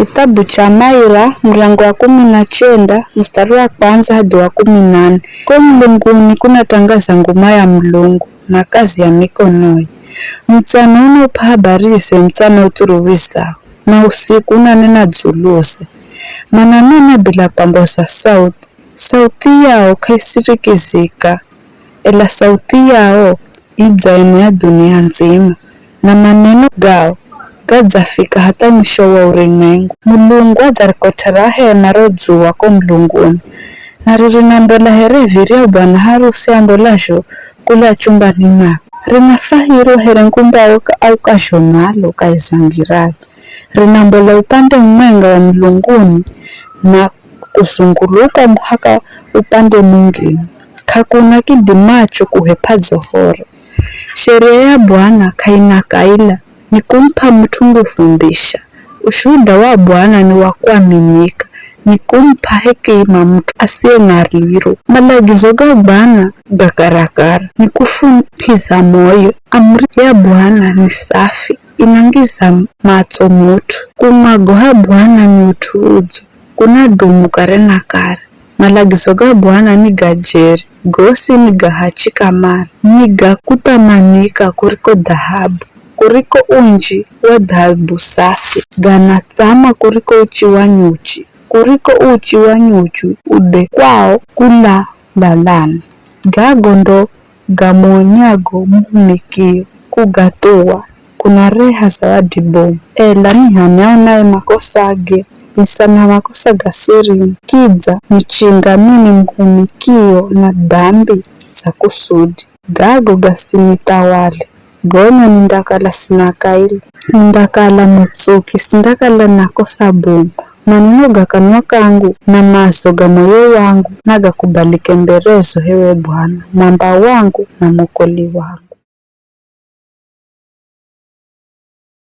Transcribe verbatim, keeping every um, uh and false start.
Kitabu cha Maira, muryango wa kumi na chenda, mustari wa kwanza hadi wa kumi na nne. Ko mulunguni kunatangaza nguma ya Mulungu, na kazi ya mikonoye. Mutsana unaup'a habarize, mutsana uthuruwizao, na usiku unanena dzuluze. Mananena bila kwamboza sauti, sauti yao k'aisirikizika, ela sauti yao idzaenea dunia ndzima, na maneno gao gadzafika hatha mwisho wa urumwengu. Mulungu adzarikot'era hema ro dzuwa ko mulunguni, naro rinambola here virya bwana harusi ambolazho kula chumbani mwakwe. Rinafurahirwa here ngumbawo ka-, aukazho malo kahi za ngiraye. Rinambola upande mumwenga wa mulunguni na kuzunguluka muhaka upande mungine. K'akuna kidimacho kuhep'a dzohoro. Sheria ya Bwana k'aina kaila, ni kumup'a mut'u nguvu mbisha. Ushuhuda wa Bwana ni wa kuaminika, ni kumup'a hekima mut'u asiye na liro. Malagizo ga Bwana ga karakara, ni kufumbiza moyo. Amuri ya Bwana ni safi, inangiza matso mut'u. Kumwagoha Bwana ni ut'u udzo, kunadumu kare na kare. Malagizo ga Bwana ni ga jeri, gosi ni ga hachi kamare, ni ga kuthamanika kuriko dhahabu, kuriko unji wa dhahabu safi, gana tsama kuriko uchi wa nyuchi, kuriko uchi wa nyuchi udekwao kula lalani. Gago ndo gamwonyago muhumikio kugathuwa, kunareha zawadi bomu. Ela ni h'ani aonaye makosage, ni sana makosa ga sherini, kidza nichinga mimi muhumikio na dambi za kusudi. Gago gasinithawale, gonya nindakala sina kaila, nindakala mutsuki, sindakala na kosa bomu. Maneno ga kanwa kangu na mazo ga moyo wangu nagakubalike mberezo, h'ewe Bwana, mwamba wangu na mwokoli wangu.